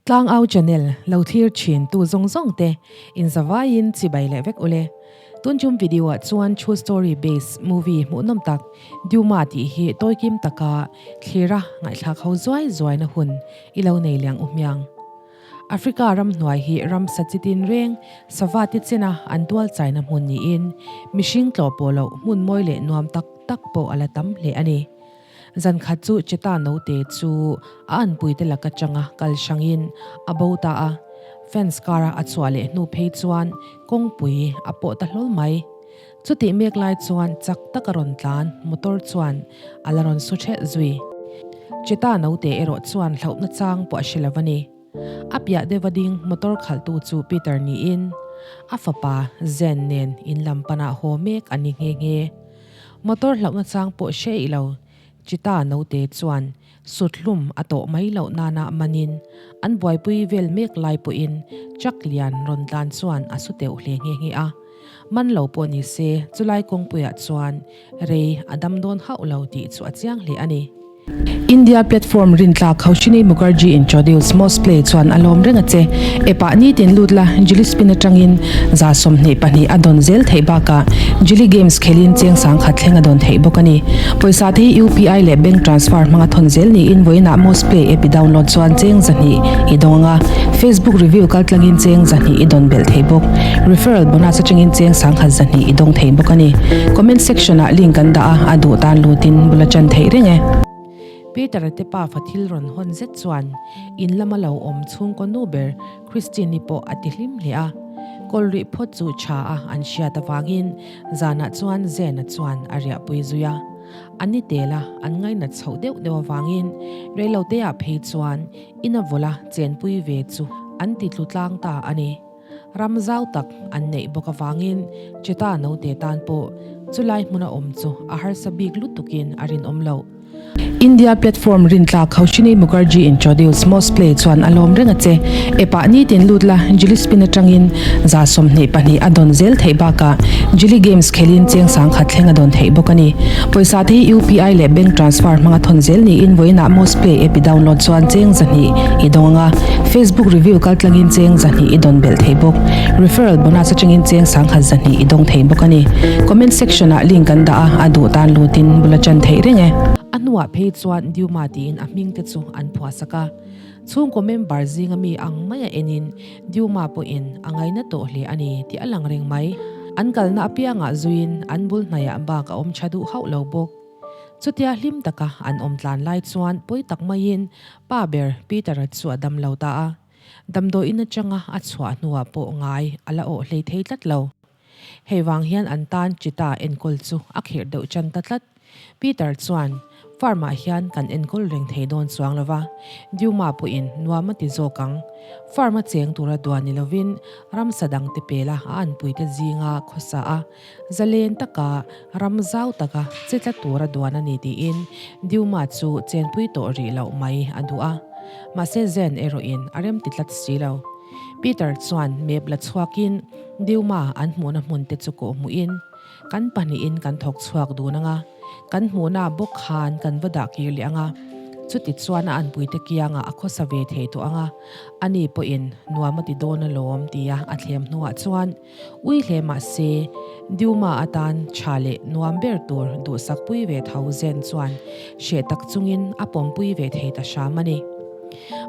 Tlangau channel lo thlir thin tu zawng zawng te in zavaiin chibai leh vek ule. Tun chum video ah chuan true story base movie hmuhnawm tak Duma tih hi tawikim taka thlira ngaihthlak ho zuai zuaina hun i lo nei liang u hmiang. Africa ram hnuai hi ramsa chitin reng sava te chena an tual chaina hmun niin mihring tlawh pawh loh hmun mawi leh nuam tak tak pawh a la tam hle a ni. Zan khat chu Cheta note chu a anpuite lak atanga kal hrangin a bo ta a, fence kara a chhuah leh hnu phei chuan kawngpui a pawh ta hlawl mai. Chutih mek lai chuan chak taka rawn tlan motor chuan a la rawn su ṭhelh zui. Cheta note erawh chuan hlauhna chang pawh a hre lo a ni. A piah deuha ding motor khalhtu chu Peter niin a fapa Zen nen in lam panah haw mek a ni nghe nghe. Motor hlauhna chang pawh hre i lo, Chita note chuan suthlum a tawh mai loh nana manin an buaipui vel mek lai pawhin truck lian rawn tlan chuan a su teuh hle nghe nghe a. Man lo pawh ni se chulai kawngpuiah chuan rei a dam dawn hauh lo tih chu a chiang hle a ni. India platform rintlak Kaushini Mukherjee introduce Most Play chuan a lawm reng a che. App ah nitin lut la, Jili Spin atangin 22 a dawn zel theih bakah Jili Games khelin cheng sangkhat thleng a dawn theih bawk a ni. Pawisa te hi UPI leh bank transfer hmanga thawn zel niin vawiinah Most Play app i download chuan cheng 200 i dawng ang a, Facebook review kaltlangin cheng 200 i dawn belh thei bawk. Referral bonus atangin cheng 1,200 i dawng thei bawk a ni. Comment section ah link kan dah a, a duh tan lutin bula chan theih reng e. Peter-a te pafa thil rawn hawn zet chuan in lama lo awm chhungkaw nu ber Christine-i pawh a ti hlim hle a. Kawl rih phawt chu tha a an hriat avangin zanah chuan Zena chuan a riahpui zui a. A ni tel a, an ngainat chhoh deuh deuh avangin reiloteah phei chuan ina vawla chenpui ve chu an ti tlu tlang ta a ni. Ram zau tak an neih bawk avangin Cheta note tan pawh chulai hmuna awm chu a harsa bik lutukin a rinawm loh. India platform rintlak Kaushini Mukherjee introduce Most Play chuan a lawm reng a che. App ah nitin lut la, Jili Spin atangin 22 a dawn zel theih bakah Jili Games khelin cheng 10,000 thleng a dawn theih bawk a ni. Pawisa te hi UPI leh bank transfer hmanga thawn zel niin vawiinah Most Play app i download chuan cheng 200 i dawng ang a, Facebook review kaltlangin cheng 200 i dawn belh thei bawk. Referral bonus atangin cheng 1,200 i dawng thei bawk a ni. Comment section ah link kan dah a, a duh tan lutin bula chan theih reng e. A hnuah phei chuan Duma tiin a hming te chu an phuahsak a. Chhungkaw member zinga mi ang maia enin Duma pawhin a ngaina tawh hle a ni tih a lang reng mai. An kalna apiangah zuiin an bul hnaiah bak a awm tha duh hauh lo bawk. Chutia hlim taka an awm tlan lai chuan pawi tak maiin pa ber Peter-a chu a dam lo ta a. Damdawiin atanga a chhuah hnuah pawh ngai a la awh hlei thei tlat lo. Hei vang hian an tan Chita enkawl chu a khirh deuh chan ta tlat. Peter chuan, Farm-ah hian kan enkawl reng thei dawn chuang lo va, Duma pawhin nuam a ti zawk ang. Farm-a cheng tura duan ni lovin ramsa dangte pela a anpuite zinga khawsa a, zalen taka ram zau taka che tla tura duan a ni tiin Duma chu chenpui tawh rih loh mai a duh a. Mahse Zen erawhin a remti tlat si lo. Peter chuan map la chhuakin Duma an hmuhna hmun te chu kawh hmuhin, Kan pahnihin kan thawk chhuak dun ang a, kan hmuhna bawk khan kan va dah kir leh ang a, chuti chuan a anpuite kiangah a khawsa ve thei tawh ang a, ani pawhin nuam a ti dawn alawm tia a thlem hnuah chuan ui hle mah se Duma atan tha leh nuam ber tur duhsakpui ve tho zen chuan hreh tak chungin a pawmpui ve thei ta hram a ni.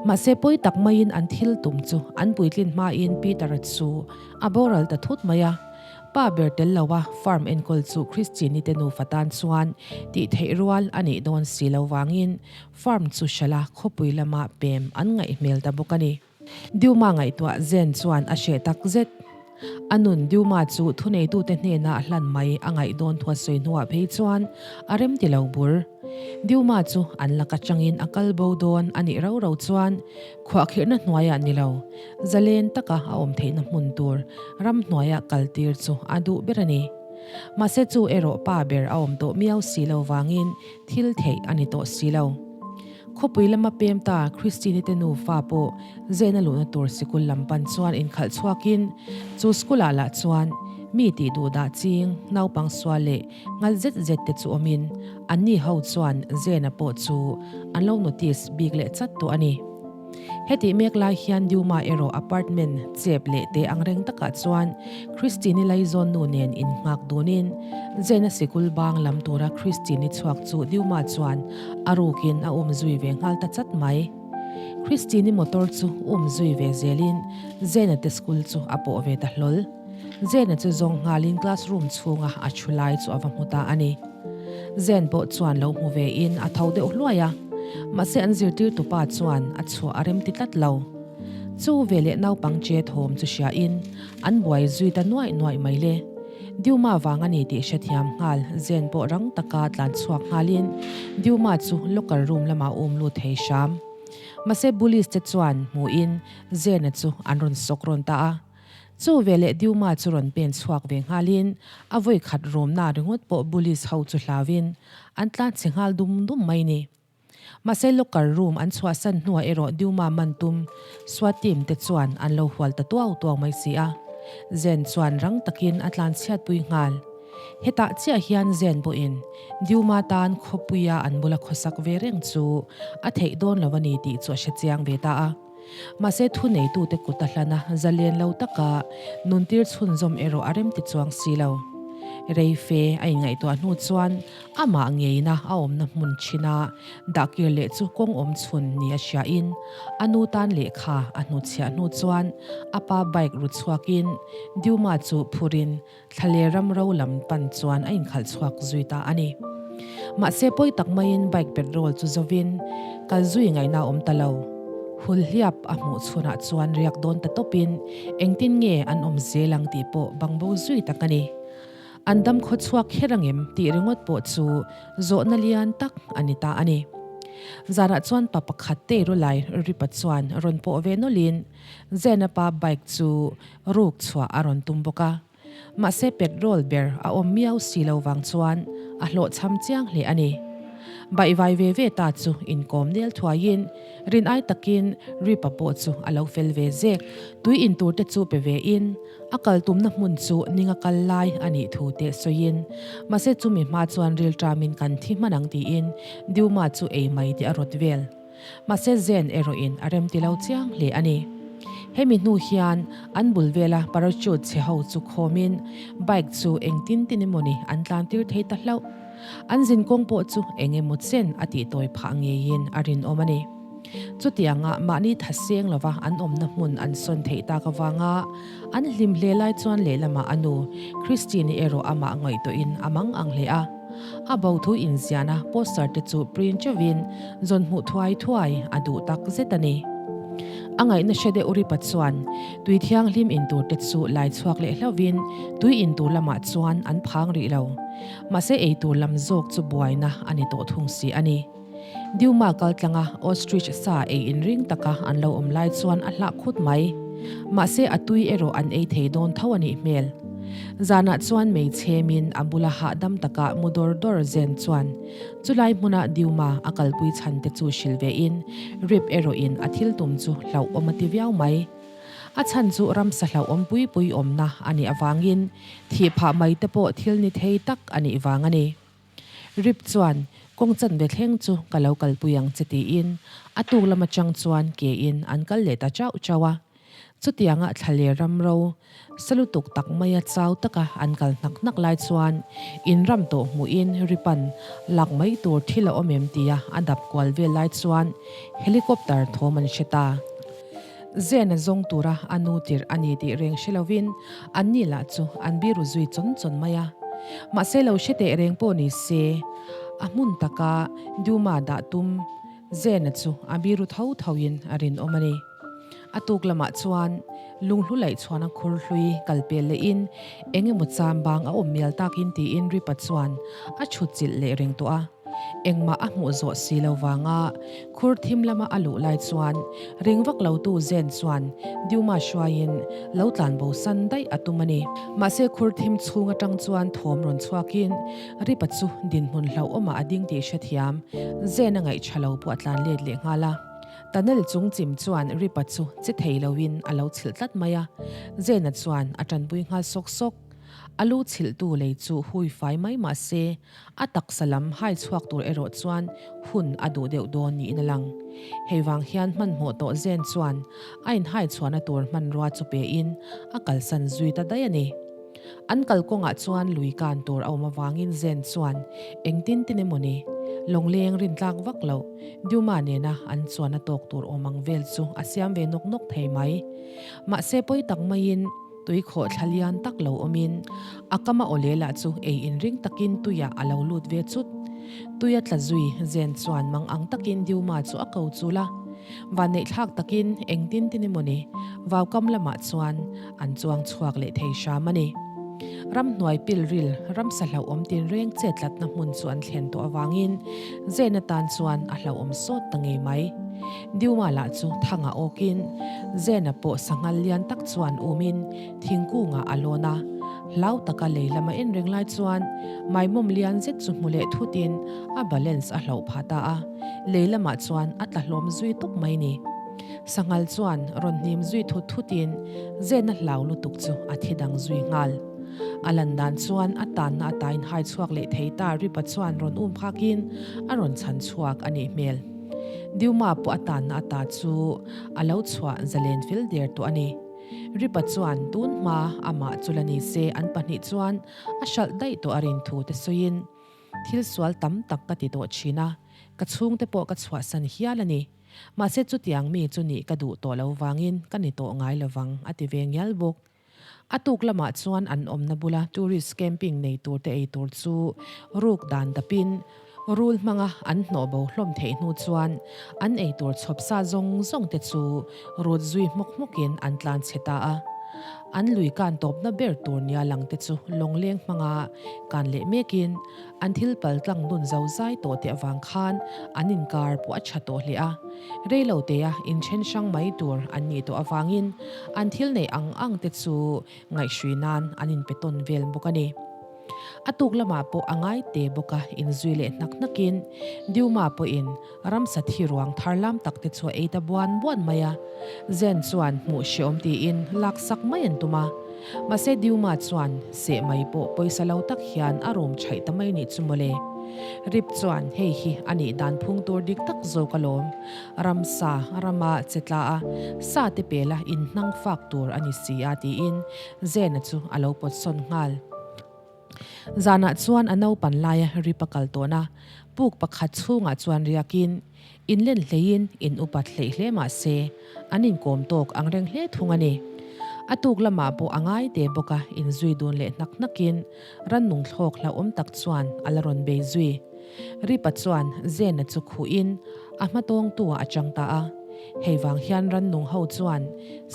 Mahse pawi tak maiin an thil tum chu an puitlin hmain Peter-a chu a boral ta thut mai a. Pa ber tel lo a farm enkawl chu Christine-i te nufa tan chuan tih theih rual a nih dawn si lo vangin farm chu hralh a khawpui lama pem an ngaih hmel ta bawk a ni. Duma ngaihtuah Zen chuan a hreh tak zet. A nun Duma chu thuneitute hnena hlan mai a ngaih dawn thu a sawi hnuah phei chuan a rem ti lo bur. Duma chu an lak atangin a kal bo dawn a nih rau rau chuan khuahkhirhna hnuaiah ni lo Zalen taka a awm theihna hmun tur ramhnuaia kal tir chu a duh ber a ni. Mahse chu erawh pa ber a awm tawh miau si lo vangin thil theih a ni tawh si lo. Khawpui lama pem ta Christine-i te nufa pawh zehna luhna tur sikul lam pan chuan inkhalh chhuakin chu school-ah lah chuan mi tih duh dah ching naupang sual leh ngal zet zet te chu awmin anni ho chuan Zena pawh chu an lo notice bik leh chat tawh a ni. Hetih mek lai hian Duma erawh apartment chep leh te angreng takah chuan Christine-i laizawn nu nen innghak dunin Zen-a sikul bang lam tura Christine-i chhuak chu Duma chuan a rukin a um zui ve nghal ta chat mai. Christine-i motor chu um zui ve zelin Zen-a te school chu a pawh ve ta hlawl. Zen-a chu zawng nghalin classroom chhunga a thu lai chu a va hmu ta a ni. Zen pawh chuan lo hmu ve in a tho deuh hluai a, mahse an zirtirtu pa chuan a chhuah a remti tlat lo. Chu veleh naupang che thawm chu hria in an buai zui ta nuaih nuaih mai le. Diuma vang a ni tih hrethiam nghal Zen pawh rang taka tlan chhuak nghalin Diuma chu locker room lamah um lut thei hram. Mahse bullies te chuan hmuhin Zen-a chu an rawn sawk rawn ta a. Chu veleh Diuma chu rawn pen chhuak ve nghalin a vawi khat rawmna ringawt pawh bullies ho chu hlauin an tlan chhe nghal dum dum mai ni. Mahse locker room an chhuahsan hnuah erawh Diuma man tum SWAT team te chuan an lo hual ta tuau tuau mai si a. Zen chuan rang takin a tlan chhiatpui nghal. Hetah chiah hian Zen pawhin Diuma tan khawpuia an bula khawsak ve reng chu a theih dawn lo a ni tih chu a hrechiang ve ta a. Mahse thuneitute kut a hlan a, zalen lo taka nuntir chhunzawm erawh a remti chuang si lo. Rei fe a inngaihtuah hnu chuan amah ngeina a awmna hmun chhina dahkir leh chu kawng awm chhun ni a hriain a nu tan lehkha a hnuchhiah hnu chuan a pa bike ru chhuakin Duma chu phurin Thlaler ram ro lam pan chuan a inkhalh chhuak zui ta a ni. Mahse pawi tak maiin bike petrol chu zovin kal zui ngaihna a awm ta lo. Hul hliap a hmuh chhunah chuan riak dawn ta tawpin engtin nge an awm zel ang tih pawh bangbo zui tak a ni. An dam khaw chhuak kher angem tih ringawt pawh chu zawhna lian tak a ni ta a ni. Zanah chuan pa pakhat teiru lai Ripa chuan rawn pawh ve nawlhin Zena pa bike chu ruk chhuah a rawn tum bawk a. Mahse petrol ber a awm miau si lo vang chuan a hlawhchham chiang hle a ni. Baihvai ve ve ta chu inkawm nel thuaiin rin ai takin Ripa pawh chu a lo fel ve zek. Tui in tur te chu pe ve in a kal tumna hmun chu ninga kal lai a nih thu te sawiin mahse chumi hma chuan rilṭamin kan thi hman ang tiin Diuma chu ei mai tih a rawt vel. Mahse Zen erawhin a remti lo chiang hle a ni. Hemi hnu hian an bul vela parachute chhe ho chu khawmin bike chu engtin tin emawni an tlan tir thei ta hlauh. An zinkawng pawh chu eng emaw chen a tih tawi phah ngeiin a rinawm a ni. Chutianga mahni tha seng lova an awmna hmun an sawn theih tak avanga an hlim hle lai chuan lehlamah a nu Christine-i erawh amah ngaihtuahin a mang ang hle a. A bo thu inziahna poster te chu print chauhin zawn hmuh thuai thuai a duh tak zet a ni. A ngaihna hre deuh Ripa chuan tui thianghlim in tur te chu lai chhuak leh hlauhin tui in tur lamah chuan an phang rih lo. Mahse ei tur lam zawk chu buaina a ni tawh thung si a ni. Diuma kal tlanga ostrich sa ei inring taka an lo awm lai chuan a hlah khut mai. Mahse a tui erawh an ei thei dawn tho a nih hmel. Zanah chuan mei chhemin a bula hahdam taka mu dawr dawr zen chuan chulai hmuna Diuma a kalpui chhan te chu hrilh vein Rip erawhin a thil tum chu hlauhawm a ti viau mai. A chhan chu ramsa hlauhawm pui pui awmna a nih avangin thih phah mai te pawh thil ni thei tak a nih vang a ni. Rip chuan, Kawng chanve thleng chu ka lo kalpui ang che tiin a tuk lam atang chuan ke in an kal leh ta chauh chauh a. Chutianga thla leh ram ro sa lutuk tak maia chau taka an kal hnak hnak lai chuan in ram tawh hmuhin Ripan lak mai tur thil a awm em tia a dap kual vel lai chuan helicopter thawm an hre ta. Zen a zawng tura a nu tirh a ni tih reng hre lovin anni lah chu an biru zui chawn chawn mai a. Mahse lo hre teh reng pawh ni se, a hmun taka Duma dah tum Zen-a chu a biru tho thoin a rinawm a ni. A tuk lamah chuan lunghlu laih chhuan a khur hlui kal pel lehin eng emaw cham bang a awm mial takin tiin Ripa chuan a chhut chilh leh reng tawh a. Engmah a hmuh zawh si lo vanga khur thim lama a luh lai chuan ring vak lo tu Zen chuan Diuma hruaiin lo tlan bo san daih a tum a ni. Mahse khur thim chhung atang chuan thawm rawn chhuakin Ripa chu dinhmun hlauhawmah a ding tih hrethiam Zen a ngaih tha lo pawh a tlan let leh nghal a. Tunnel chung chim chuan Ripa chu che thei loin a lo chhilh tlat mai a, Zen-a chuan a tanpui nghal sawk sawk. A lu chhilhtu lei chu hui fai mai mah se, a taksa lam hai chhuak tur erawh chuan hun a duh deuh dawn niin a lang. Hei vang hian hmanhmawh tawh Zen chuan a inhai chhuahna tur hmanrua chu pein a kalsan zui ta daih a ni. An kalkawngah chuan lui kan tur a awm avangin Zen chuan engtin tin emaw ni, lawngleng rintlak vak loh Duma nena an chuan a tawk tur awm ang vel chu a siam ve nawk nawk thei mai. Mahse pawi tak maiin tuikhawh thla lian tak lo awmin a kama awle lah chu ei inring takin tuiah a lo lut ve chut. Tuia tla zui Zen chuan mang ang takin Duma chu a ko chul a. Vanneihthlak takin engtin tin emaw ni vaukam lamah chuan an chuang chhuak leh thei hram a ni. Ramhnuai pilril ramsa hlauhawm tinreng chetlatna hmun chu an thlen tawh avangin Zen atan chuan a hlauhawm sawt ta ngei mai. Diuma lah chu thangah awkin Zena pawh sanghal lian tak chuan umin thingkungah a lawn a. Hlau taka lei lama en reng lai chuan maimawm lian zet chu hmu leh thutin a balance a hlauh phah ta a, lei lamah chuan a tla hlawm zui tawp mai ni. Sanghal chuan rawn hnim zui thut thutin Zena hlau lutuk chu a thi dang zui nghal. A lan dan chuan a tanna a tain hai chhuak leh thei ta Ripa chuan rawn um phakin a rawn chhan chhuak a nih hmel. Diuma pawh a tanna ata chu a lo chhuah zalen fel der tawh a ni. Ripa chuan tun hma amah chu la ni se an pahnih chuan a hralh daih tawh a rin thu te sawiin thil sual tam tak ka ti tawh thin a, ka chhungte pawh ka chhuahsan hial a ni. Mahse chutiang mi chu nih ka duh tawh lo vangin ka ni tawh ngai lovang a ti ve ngial bawk. A tuk lamah chuan an awmna bula tourist camping nei turte ei tur chu ruk dan dapin rul hmanga an hnawh bo hlawm theih hnu chuan an ei tur chhawp sa zawng zawng te chu rut zui hmawk hmawkin an tlan chhe ta a. An lui kan tawpna ber tur nia lang te chu lawngleng hmanga kan leh mekin An thil pal tlang nun zo zai tawh te avang khan an inkar pawh a tha tawh hle a. Rei lo tea inthen hrang mai tur an nih tawh avangin an thil neih ang ang te chu ngaihhrui nan an inpe tawn vel bawk a ni. A tuk lamah pawh a ngai te bawk a inzui leh hnak hnakin Diuma pawhin ramsa thi ruang thar lam tak te chu a ei ta buan buan mai a. Zen chuan hmuh hreawm tiin laksak mai an tum a. Mahse Diuma chuan seh mai pawh pawisa lo tak hian a rum chhaih ta mai nih chu mawle. Rip chuan hei hi a nih dan phung tur dik tak zawk alawm. Ramsa rama che tla a, sa te pela inhnang fak tur a ni si a tiin Zena chu a lo pawt sawn nghal. Zanah chuan a naupan laia Rip a kal tawn a, puk pakhat chhungah chuan riakin In len hleiin in upat hleih hle mah se, an inkawm tawk ang reng hle thung a ni. A tuk lamah pawh a ngai te bawk a, inzui dun leh hnak hnakin rannung thlawk hlauhawm tak chuan a la rawn bei zui. Ripa chuan Zena chu khuhin a hma tawngtu ah a chang ta a. Hei vang hian rannung ho chuan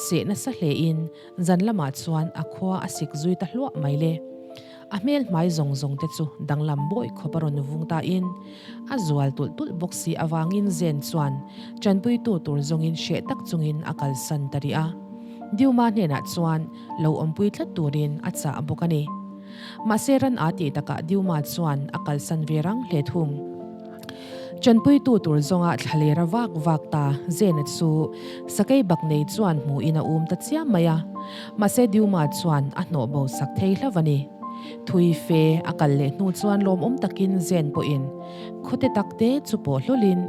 seh nasa hlein zan lamah chuan a khua a sik zui ta hluah mai le. A hmel hmai zawng zawng te chu danglam bawi khawp a rawn vung ta in a zual tulh tulh bawk si avangin Zen chuan tanpuitu tur zawngin hreh tak chungin a kalsan ta rih a. Diuma hnenah chuan lo awmpui tlat turin a chah bawk a ni. Mahse ran a tih takah Diuma chuan a kalsan ve rang hle thung. Tanpuitu tur zawnga thlaler a vak vak ta Zena chu sakei bak nei chuan hmuhin a um ta chiam mai a. Mahse Diuma chuan a hnawh bo sak thei hlauh a ni. Thui fe a kal leh hnu chuan lawmawm takin Zen pawhin khawte takte chu pawh hlawlin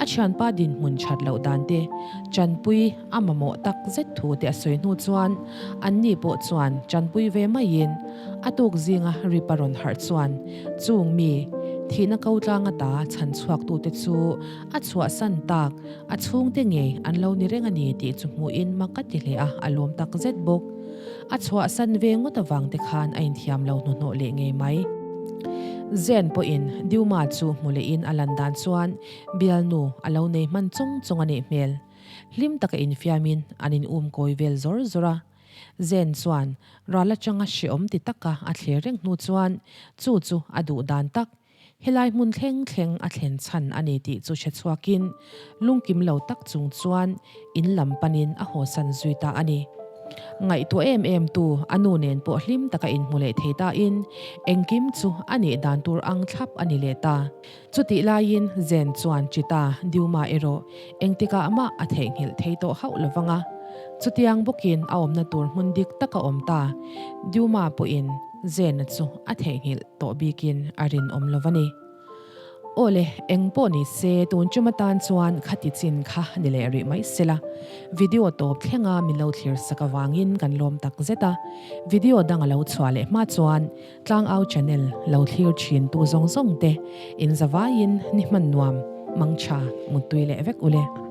a thianpa dinhmun that loh dan te tanpui a mamawh tak zet thu te a sawi hnu chuan anni pawh chuan tanpui ve maiin a tuk zinga rip a rawn harh chuan Chung mi, thihna ko tlang ata chhan chhuaktute chu a chhuahsan tak, a chhungte ngei an lo ni reng a ni tih chu hmuhin mak a ti hle a, a lawm tak zet bawk. A chhuahsan ve ngawt avang te khan a inthiam lo hnuhnawh leh ngei mai. Zen pawhin Diuma chu hmu lehin a lan dan chuan bialnu a lo nei hman chung chung a nih hmel. Hlim taka infiamin an in um kawi vel zawr zawr a. Zen chuan ral atanga hreawm ti taka a thlir reng hnu chuan chu chu a duh dan tak, helai hmun thleng thleng a thlen chhan a ni tih chu hre chhuakin lungkim lo tak chung chuan in lam panin a hawsan zui ta a ni. Ngaihtuah em em tu a nu nen pawh hlim taka inhmu leh thei tain engkim chu a nih dan tur ang thlap a ni leh ta. Chutih laiin Zen chuan Chita Diuma erawh engtikah mah a theihnghilh thei tawh hauh lo vang a. Chutiang bawkin a awmna tur hmun dik tak a awm ta. Diuma pawhin Zena chu a theihnghilh tawh bikin a rinawm lo a ni. Aw le, eng pawh ni se tun tum atan chuan khati chin kha ni leh rih mai sela. Video tawp thlenga min lo thlir sak avangin kan lawm tak zet a. Video dang a lo chhuah leh hma chuan Tlangau channel lo thlir thin tu zawng zawng te in zavaiin ni hman nuam mangtha muttui leh vek ule.